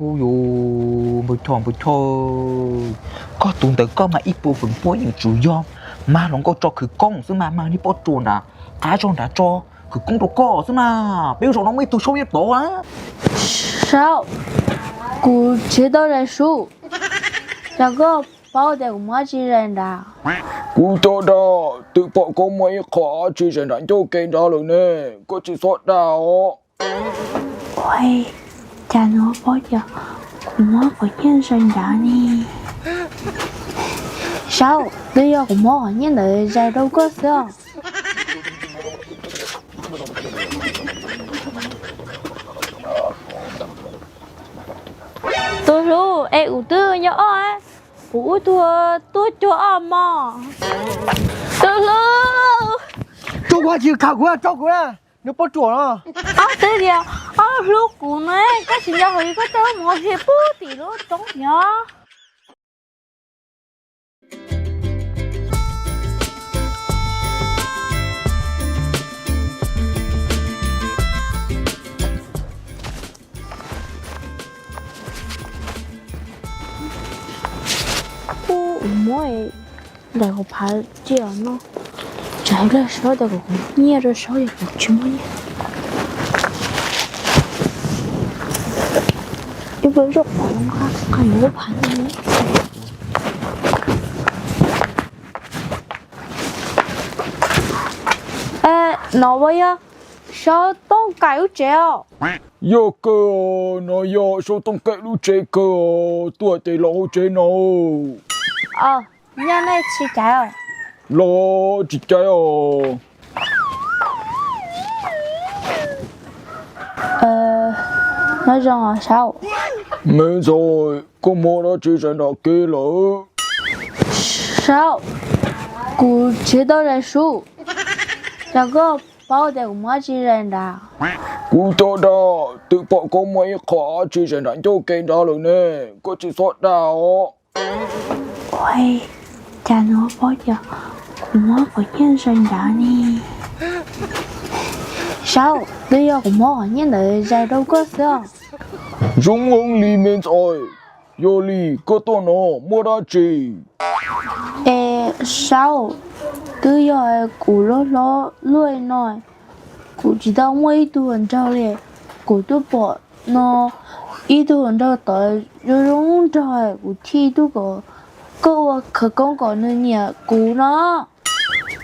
Hu yus npawg Choj, npawg Choj, koj tus ntawm koj mas ib puas feem pua yeej tsuas yog mag hluas nkauj tso khawv koob xwb mas, mag niag pob tsuas nram qab zog nrad tso khawv koob rau koj xwb mas. Peb lub zos no muaj ib tug Saub nyob tod. Saub, kuv tsis tau zais Saub, cas koj paub tias kuv muab tsis zais nrad? Kuv cog dag twb pom koj muaj ib qho tsis zais nram ncauj ke nrad lawm ne, koj tsis txhob dag os. Ua cas nws paub tias kuv muab qhov nyiaj zais nrad ne? Saub, twb yog kuv muab qhov nyiaj ntawd zais rau koj xwb os. Tus hlub, es kuv twb nyob ob, kuv ub tug tuaj cuag ob mos. Tus hlub, tso kuv, tsis khav kuv, tso kuv na, nws pob tsuas no. Ob twb tias ob hlub kuv ne, koj tsis nco hais li koj coj lub mus ua si pub tim lub roob yog. Ub, muab ntais kuv phav cia no, tsam ib pliag Saub tias kuv nyiaj rau Saub yog kuv tsis muaj nyiaj. Ib pliag zoj qhov no qhov yuav phav no. Nov puas yog Saub Tooj Kaim lub tsev os? Yog kawg, no yog Saub Tooj Kaim lub tsev kawg, tuaj ces los hauv tsev no. Nyob nej tsis caiv os? Los tsis caiv os. Nyob zoo os Saub. Me ntxhais, koj muab dab tsi zais nram kev lawm? Saub, kuv tsis tau zais Saub, cas koj paub tias kuv muab dab tsi zais nrad? Kuv cog dag twb pom koj muaj ib qho dab tsi zais nram ncauj ke nrad lawm ne, koj tsis txhob dag os. Ua cas nws paub tias kuv muab qhov nyiaj zais nrad ne? Saub, twb yog kuv muab qhov nyiaj ntawd zais rau koj xwb os. Zoo heev li me ntxhais, yog li koj tuaj no muaj dab tsi? Es Saub, twb yog kuv lub hlob luaj no, kuv tsis tau muaj ib tug hluas nraug li, kuv twb pom no ib tug hluas nraug tod zoo zoo nraug, kuv thiaj tuaj kom koj ua khawv koob kom nws nyiam kuv no.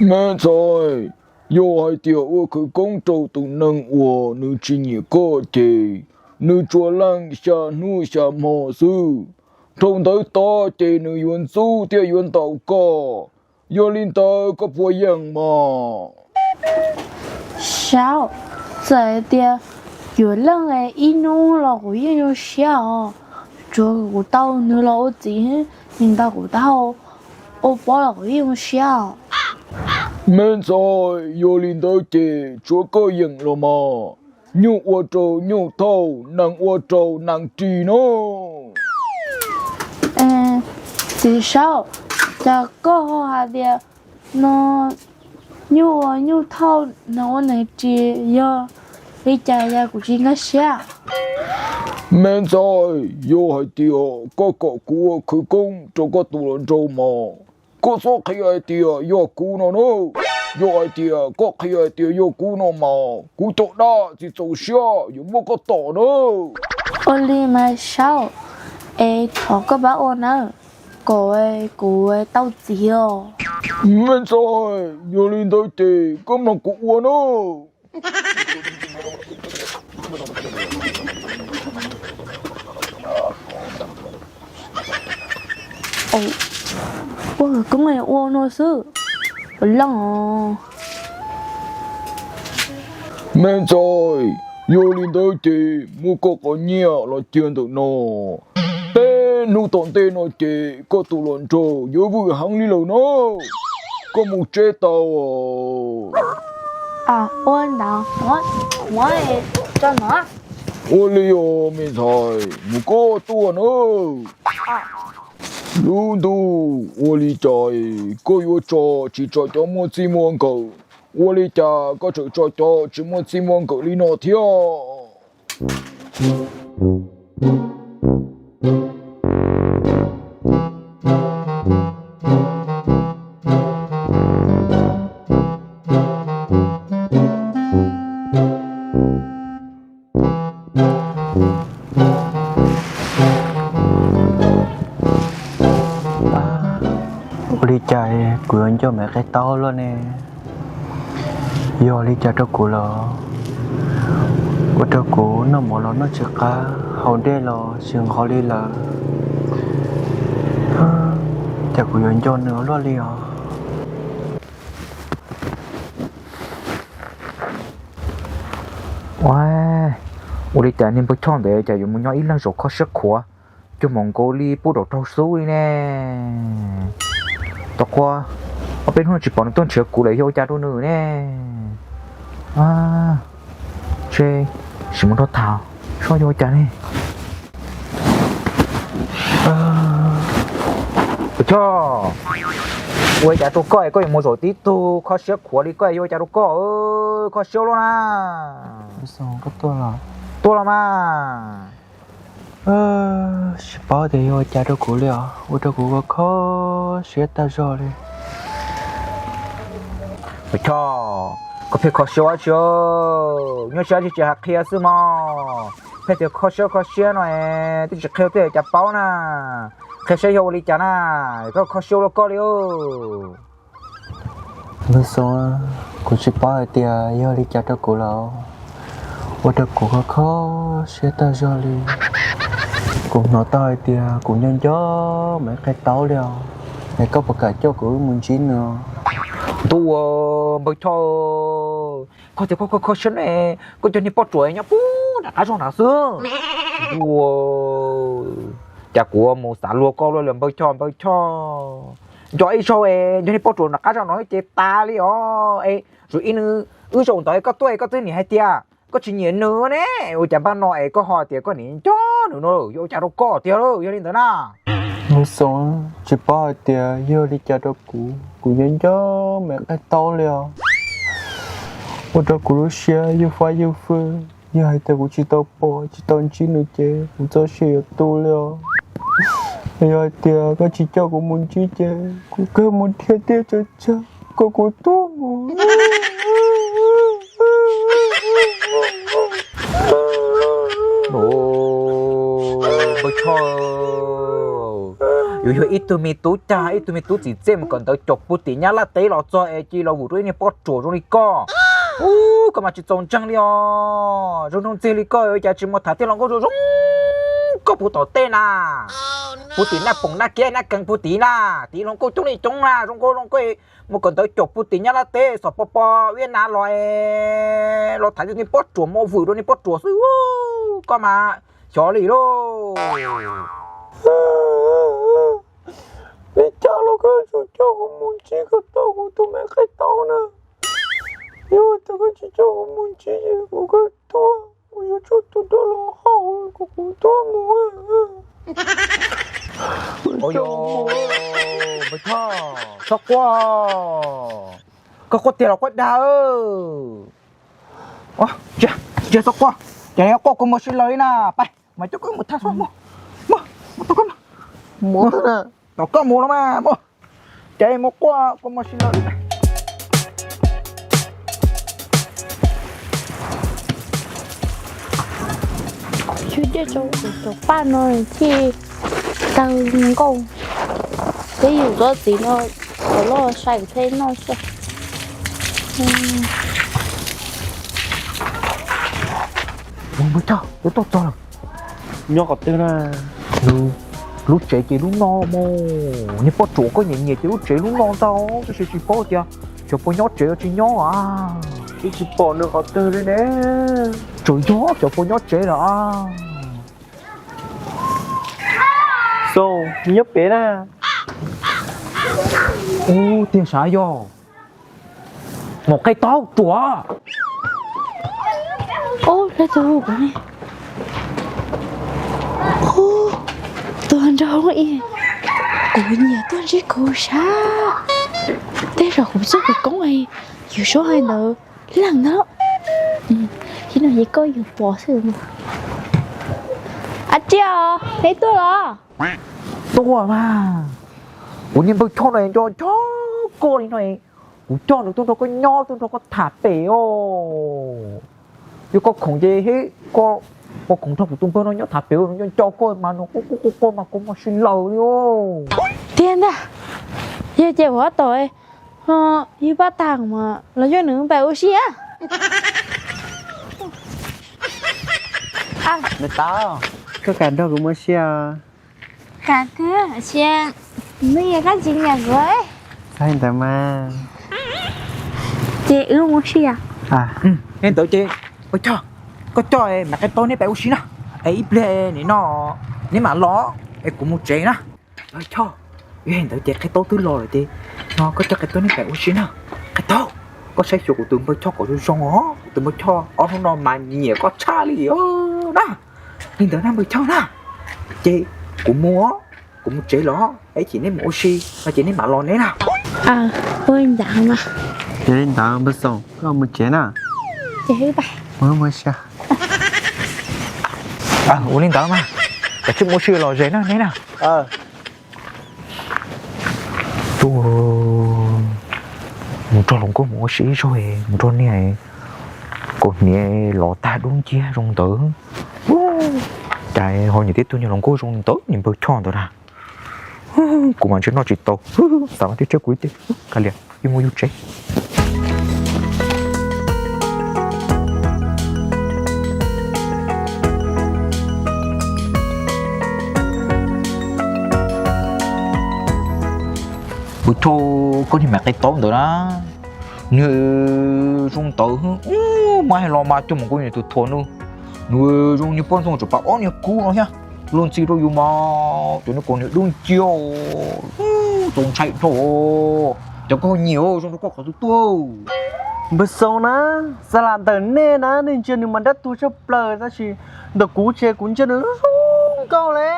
Me ntxhais, yog hais tias ua khawv koob rau tus neeg uas nws tsis nyiam koj ces nws tsuas leej xya hnub xya hmo xwb. Dhau ntawd tod ces nws yuav ntxub thiab yuav ntaus koj. Yog li ntawd koj puas yeem mog? Saub, txawm tias yuav leej ib hnub los kuv yeej zoo siab os. Tsuav kuv tau nws los ua txiv, nws ntaus kuv tau, ua poj los kuv yeej zoo siab os. Me ntxhais, yog li ntawd ces tsuav koj yeem los mas. Nyuj ua rau nyuj thauj, nees ua rau nees ris no. Txiv Saub, cas koj ho hais tias no nyuj ua nyuj thauj, nees ua nees ris, yog li cas yog kuv tsis nkag siab? Me ntxhais, yog hais tias koj kom kuv ua khawv koob rau koj tus hluas nraug mas koj txhob qhia hais tias yog kuv no na. Yog hais tias koj qhia hais tias yog kuv no mas kuv cov dab tsis txaus siab yuav muab koj tom na. Ua li mas Saub, es thov koj pab ua nawb, kom kuv tau txiv os. Me ntxhais, yog li ntawd ces koj mloog kuv ua na. Ua khawv koob ua no xwb, puas leej os? Me ntxhais, yog li ntawd ces muab koj qhov nyiaj los cia ntawm no. Peb hnub tom ntej no ces koj tus hluas nraug yuav vwm heev li lawm na. Koj mus tsev tau. Ua ntawd, ua li os me ntxhais, mus koj tuaj na. Lub ntuj, ua li cas koj yuav tso tsis tso cov muaj txij muaj nkawm? Ua li cas koj tseem tso cov tsis muaj txij muaj nkawm li no thiab? Kuv yuav nco Maiv Qaib Taub luaj ne. Yog li cas rau kuv los? Ua rau kuv noj mov los noj tsis qab, haus dej los tsis nqos li lawm. Cas kuv yuav nco nws luaj li os? Ua, ua li cas niag npawg Choj ntawd cas yuav mus nyob ib leeg zaum kho siab khuav cuag mus nkaus li pub daum raug xub li ne? Tau qhua, ob peb hnub tsis pom nws tuaj nrhiav kuv lawm yog ua cas rau nws ne? Seb, sim mus nrog tham, seb yog ua cas ne. Choj, ua cas rau koj es koj yuav mus zaum tib tug kho siab khuav li koj es yuav ua cas rau koj? Kho siab luaj na. Tuaj los mas. Tsis paub tias yog ua cas rau kuv li os, ua rau kuv kho siab tag zog li. Choj, koj pheej kho siab ua tsi? Nyob siab tsis tsis hais qhia xwb mog. Pheej tias kho siab kho siab no es twb tsis qhia tej cas paub na. Qhia saib yog ua li cas na, koj kho siab ua luaj koj li. Npawg Xoo, kuv tsis paub hais tias yog li cas rau kuv lawm, ua rau kuv kho kho siab tag zog li. Kuv hnov tau hais tias kuv nco nco Maiv Qaib Taub li os, es koj puas kam coj kuv wb mus ntsib nws? Ntuj, npawg Choj, koj tias koj kho kho siab ne, koj cog niag poj ruam nyob puag nram qab zog nrad xwb. Ntuj, cas kuv mus xav luag koj luaj li npawg Choj, npawg Choj. Nco ib zaug es nco niag poj ruam nram qab zog no ces tas li os. Es zaum ib hnub wb zaum ntawd koj tuaj es koj twb nim hais tias koj tsis nyiam nws ne, ua cas npaj no es koj ho tias koj nim nco nws no, yuav ua cas rau koj tiag lauj, yog li ntawd na? Npawg Xoo, tsis paub hais tias yog li cas rau kuv, kuv nco nco Maiv Qaib Taub li os. Ua rau kuv lub siab ywj fab ywj fwj, yog hais tias kuv tsis tau pom tsis tau ntsib nws ces kuv txoj sia yuav tu li os. Yog hais tias koj tsis coj kuv mus ntsib ces kuv kawg mus dhia tiaj tsawv tsawg kom kuv tuag mus. Npawg Choj, yus yog ib tug me tub cag ib tug me tub txim txiaj mus kawm ntawv caum puag tim Nyab Laj teb los txog es cia li los vwm rau ib niag poj ruam zoo li koj. Ub, koj mas tsis txaus ntseeg li os. Zoo nraug ntxiag li koj cas tsis mus tham tej hluas nkauj zoo zoo nkauj puag tom tej na, puag tim Naj Poom Naj Kiab Naj Kees puag tid na, tim hluas nkauj coob li coob na, zoo nkauj zoo nkauj mus kawm ntawv caum puag tim Nyab Laj teb xom po po Viaj Nam los, los tham niag poj ruam mus vwm rau niag poj ruam xwb. Koj mas xyov li lauj. Li cas los koj yuav tsum coj kuv mus ntsib kom tau kuv tus Maiv Qaib Taub na. Yog tias koj tsis coj kuv mus ntsib ces kuv kawg tuag, kuv yuav tsum tus dab laug hau kom kuv tuag mus. Ua, npawg Choj, txhob quaj, koj quaj tiag los quaj dag. Tsis, tsis txhob quaj, ces quaj kuv mus sib law li na. Pab, mas coj koj mus thaj xwb, mus, mus, mus, tom koj mus, tom koj mus los mas mus, ces mus quaj kuv mus sib law li. Xyov dej rau kuv cov paj no thiaj tawg nkauj. Peb yus txob txiv no kom loj sai thiaj noj xwb. Npawg Choj, wb tuaj txog lawm. Nyob qhov twg na? Lub tsev ces lub no mus, niag poj ruam koj nyiam nyiam ces lub tsev lub no ntag, tab sis tsis paub tias cov puas nyob tsev los tsis nyob a. Twb tsis pom nws qhov twg li ne. Tseem yog cov puas nyob tsev lawm a. Xoo, nyob pem na. Ub, tiag sav yog Maum Qaib Taub ruam. Ub, lawv tus hu kuv ne. Ub, tus nraug i, kuv nyiam tuaj ntsib kuv sab. Tej zaum kuv txoj khawv koob yus suab hais ntawd leej ntag. Ib no ces koj yuav pom xwb. A Tsiaj, neb tuaj los? Tuaj mas. Kuv niag npawg Choj no nco nco koj li no, kuv coj nws tuaj nrog koj nyob tuaj nrog koj tham pem os. Yog koj khoom ces koj ua khoom nrog kuv tus npawg no nyob tham pem, nws nco nco koj mas nws quaj quaj quaj mas koj muaj sij laws li os. Tiag ntag. Yog ces ua tau, ho yog pab tag mas los yog nws pab ua si a. Nws tau, koj kam nrog kuv mus si os. Kam kawg, sia, nws yog kab tsis nyiam kuv. Txhob ntawd mas. Ces wb mus si os. Li ntawd ces, Npawg Choj, koj coj Maiv Qe Taub neb pab ua si na. Es ib pliag nim no neb mam los es kuv mus tsev na. Npawg Choj, yog li ntawd ces Qe Taub twb los lawm ces no koj coj Qe Taub neb pab ua si na. Qe Taub, koj saib xyuas kuv tus Npawg Choj kom zoo zoo os, kuv tus Npawg Choj ob hnub no mas nyiam koj tshaj li os na. Li ntawd na Npawg Choj na, ces kuv mus, kuv mus tsev los, ib chim neb mus ua si no ces neb mam los neb na. Ua li ntawd mas. Yog li ntawd Npawg Xoo, koj mus tsev na. Ces wb mus ua si. Ua li ntawd mas, kav tsij mus ua si los ze na neb na. Mus nrog luag nkauj mus ua si ib zaug, mus nrog niag kaus hniav los tag dub nciab zoo ntawd. Cas ho nyiam tib tug niag hluas nkauj zoo ntawd, niag Npawg Choj ntawd na. Kuv mas ntshe noj tsis tau, xav mas twb tseb kuv ib teg, kav liam, yus mus yus tsev. Npawg Choj, koj niag Maiv Qe Taub ntawd na, nws zoo ntawd, muab hais los mas coj mus kuv niam tus thuam nws, nws zoo niag poj ntxoog tsuas pab ob niag kub no thiab. Luag ntxhi rau yus mas cov niag kaus hniav dub nciab, txaus ntshai dhau. Cov koj nyiam zoo rau koj qhov twg tuaj? Npawg Xoo na, xa las ntawm nej na, nej ntsia nws mas dab tuag tshaj plaws, tab sis ntawm kuv ces kuv ntsia nws zoo nkauj li.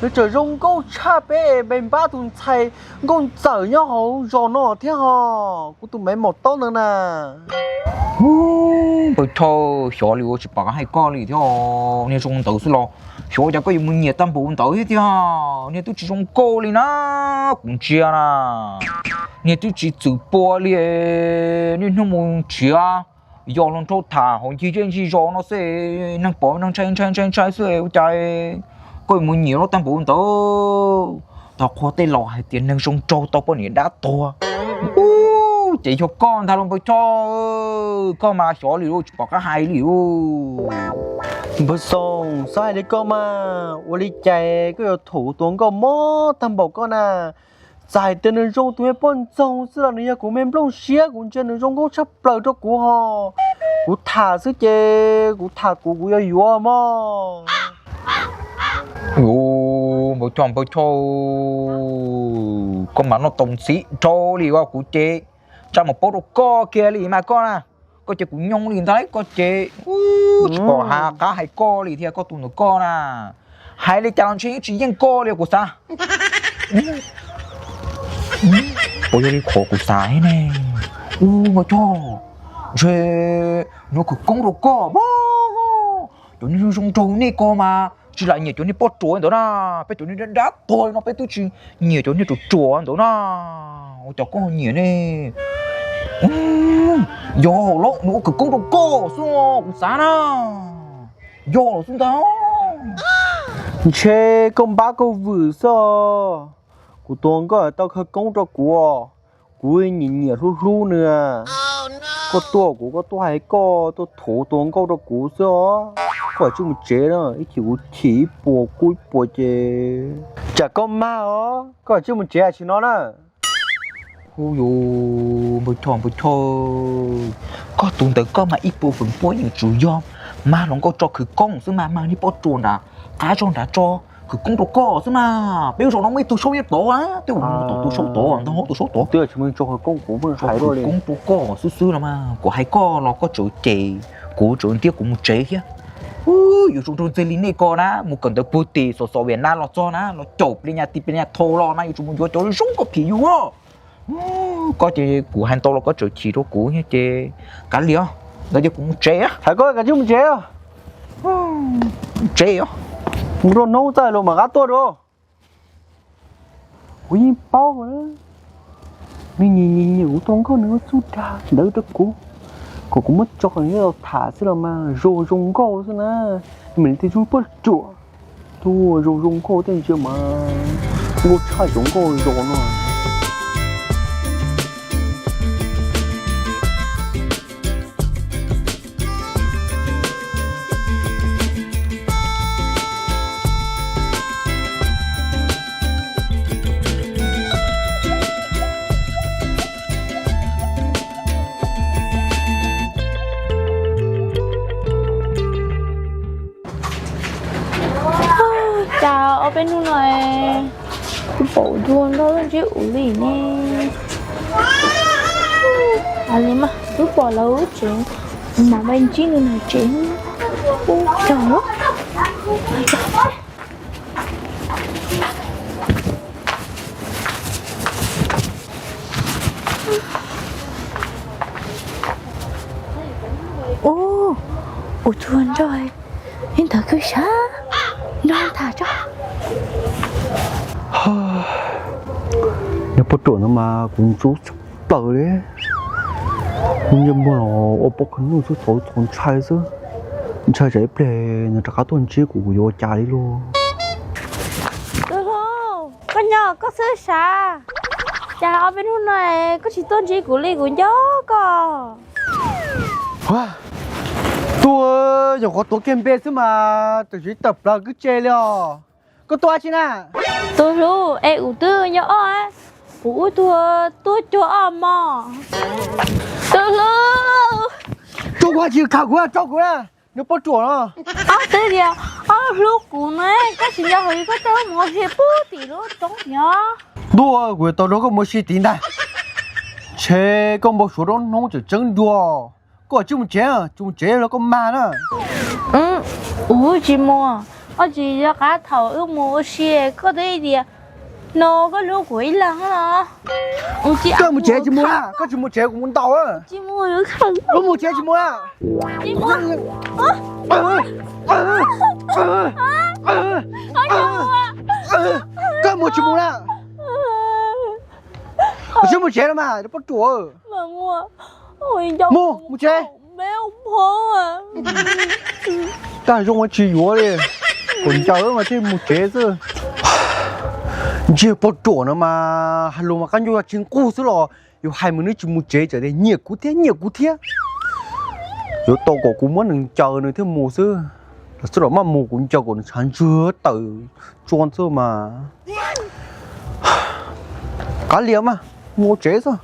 Nws tseem zoo nkauj tshaj peb es npab tus ntxhais nkauj ntxawm nyob hauv zos no thiab ho, kuv tus Maiv Maum Taub ntawd na. Npawg Choj, xyov li ua tsis pom qab hais koj li thiab, niag zoo ntawd xwb los xyov cas koj yuav mus nyiam tag npaum ntawd thiab tiag, niag twb tsis zoo nkauj li na, kuv ntsia na, niag twb tsis txwm pua li, niaj hnub mus nrhiav yos hluas nraug tham hauv ncig zej ncig zos no xwb, neeg pom neeg ntshai ntshai ntshai ntshai xwb, ua cas koj yuav mus nyiam loj tag npaum ntawd. Tau qhua tej laus hais tias neeg zoo nraug tau poj niam dab tuag. Ub, ces yog koj ntag los Npawg Choj, koj mas xyov li ua tsis pom qab hais li. Npawg Xoo, txhob hais li koj mas, ua li cas koj yuav thuam tus hluas nkauj mob tag npaum koj na? Txawm hais tias nws zoo tus me poj ntxoog xwb los nws yog kuv me nplooj siab, kuv ntsia nws zoo nkauj tshaj plaws rau kuv ho. Kuv tham xwb ces kuv tham kuv, kuv yuav yuav mog. Npawg Choj, Npawg Choj, koj mas noj tau ntxim dhau li os, kuv ces tsa mus paub rau koj kiag li mas koj na. Koj ces kuv nyoo li ntag lauj, koj ces tsis pom qab hais koj li thiab, koj tus ntawm koj na. Hais li cas los ntshe yeej tsis yeej koj li kuv xav. Puas yog li qhov kuv xav ne? Ub, Npawg Choj, ntshe yuav khawv koob rau koj. Cov niag zoo zoo nraug nej ko mas tsis lam nyiam cov niag poj ruam ntawd na. Peb cov niag dab dab tuag li no peb twb tsis nyiam cov niag ruam ruam ntawd na. Ua cas koj nyiam ne? Yog los nws ua khawv koob rau koj xwb kuv xav na. Yog los xwb ntag. Ntshe koj npab koj vwm xwb os. Kuv tus hluas nkauj tau khawv koob rau kuv, kuv nyiam nyiam hlub hlub nws. Koj tuaj kuv, koj tuaj hais koj, tuaj thuam tus hluas nkauj rau kuv xwb os. Koj tsij mus tsev na, ib chim kuv chim ib puas kub ib puas ces tsam koj mag os. Koj tsij mus tsev tam sim no na. Hu yus, Npawg Choj, Npawg Choj, koj tus ntawm koj mas ib puas feem pua yeej tsuas yog mag hluas nkauj tso khawv koob xwb mas, mag niag poj ruam nram qab zog nrad tso khawv koob rau koj xwb mas. Peb lub zos no muaj ib tug saub nyob tod, twb ua tus saub tod, ntag hauv tus saub tod, twb tso khawv koob, kuv pheej hais khawv koob rau koj xwb xwb los mas. Kuv hais koj los koj tseem cem, kuv tseem ntiab kuv mus tsev thiab. Yuav tsum nrog ntxeg li nej ko na, mus kawm ntawv puag tim xos xos Viaj Nam los txog na, los caum pliaj nyaj ti pliaj nyaj thau los na, yuav tsum mus yuav cov zoo nkauj phim yus. Koj ces kuv hais ntau los koj tseem chim rau kuv ces kav liam, ntawd ces kuv mus tsev. Hais koj kav tsij mus tsev. Tsev os. Mus rau hnub txaj los mam qab tuaj rau. Kuv yeej paub, nws nyiam nyiam nyiam kuv tus hluas nkauj, nws txuj dag ntawd rau kuv, kom kuv muab tso kom nws los tham xwb los mas, zoo zoo nkauj xwb na. Nws mam li tej zub poj ruam, tuaj zoo zoo nkauj tej ntsia mas, nkauj tshaj zoo nkauj zoo no. Cas ob peb hnub no kuv pom tus nrog lub ntsib ua luaj li ne. Li mas twb pom lawv lub tsev, mam ntsib nws nram tsev. Ub, cas los. Ub, kuv tus nrog ib ntawd kwj sab nrog tham tso. Nyob pem ruam no mas kuv ntxub tshaj plaws li. Kuv nyiam muag los ua pob khav nuj xwb, txaus txaus ntshai xwb. Ntshai tsam ib pliag nws rov qab tuaj ntsib kuv, kuv yuav ua cas li lauj. Tus hlub, koj nyob koj xwb sav, cas ob peb hnub no koj tsis tuaj ntsib kuv li, kuv nco koj. Tuaj nyuam qhuav tuav kiag npe xwb mas tam sim tawm plaws kwj tse li os. Koj tuaj tsi na? Tus hlub, es kuv twb nyob oj, kuv ub tuag tuaj cuag oj mog. Tus hlub, tso kuv, tsis khav kuv, tso kuv na, nws poj ruam no. Ob twb tias ob hlub kuv na, koj tsis nco hauv li koj coj lub mus ua si puag tim lub roob yog. Ntuj, kuv yuav tau nrog koj mus ua si tid ntag. Ntshe koj npau suav rau hnub tseem tseeb dua. Koj tsis mus tsev, tsis mus tsev los koj mag na. Kuv tsis mus, koj tsis nco qab thaum wb mus ua si koj twb tias no koj hlub kuv ib leeg no. Koj mus tsev tsis mus na, koj tsis mus tsev kuv mus ntaus. Koj mus tsev tsis mus na. Koj mus tsis mus na. Koj tsis mus tsev los mas, poj ruam. Mus, mus tsev. Tag zoo tsis yuav li, kuv ncaws mas thiaj mus tsev xwb. Ntshe poj ruam no mas hais lus mas qab ncauj tsis nquj xwb los yus hais mus nws tsis mus tsev, txawm tias nyiam kuv thiab nyiam kuv thiab. Yuav tau kom kuv muab nws ncaws nws thiaj mus xwb. Los xwb los maj mus kuv ncaws kom nws tshav ntswg tawm tsua xwb mas. Kav liam mas, mus tsev xwb.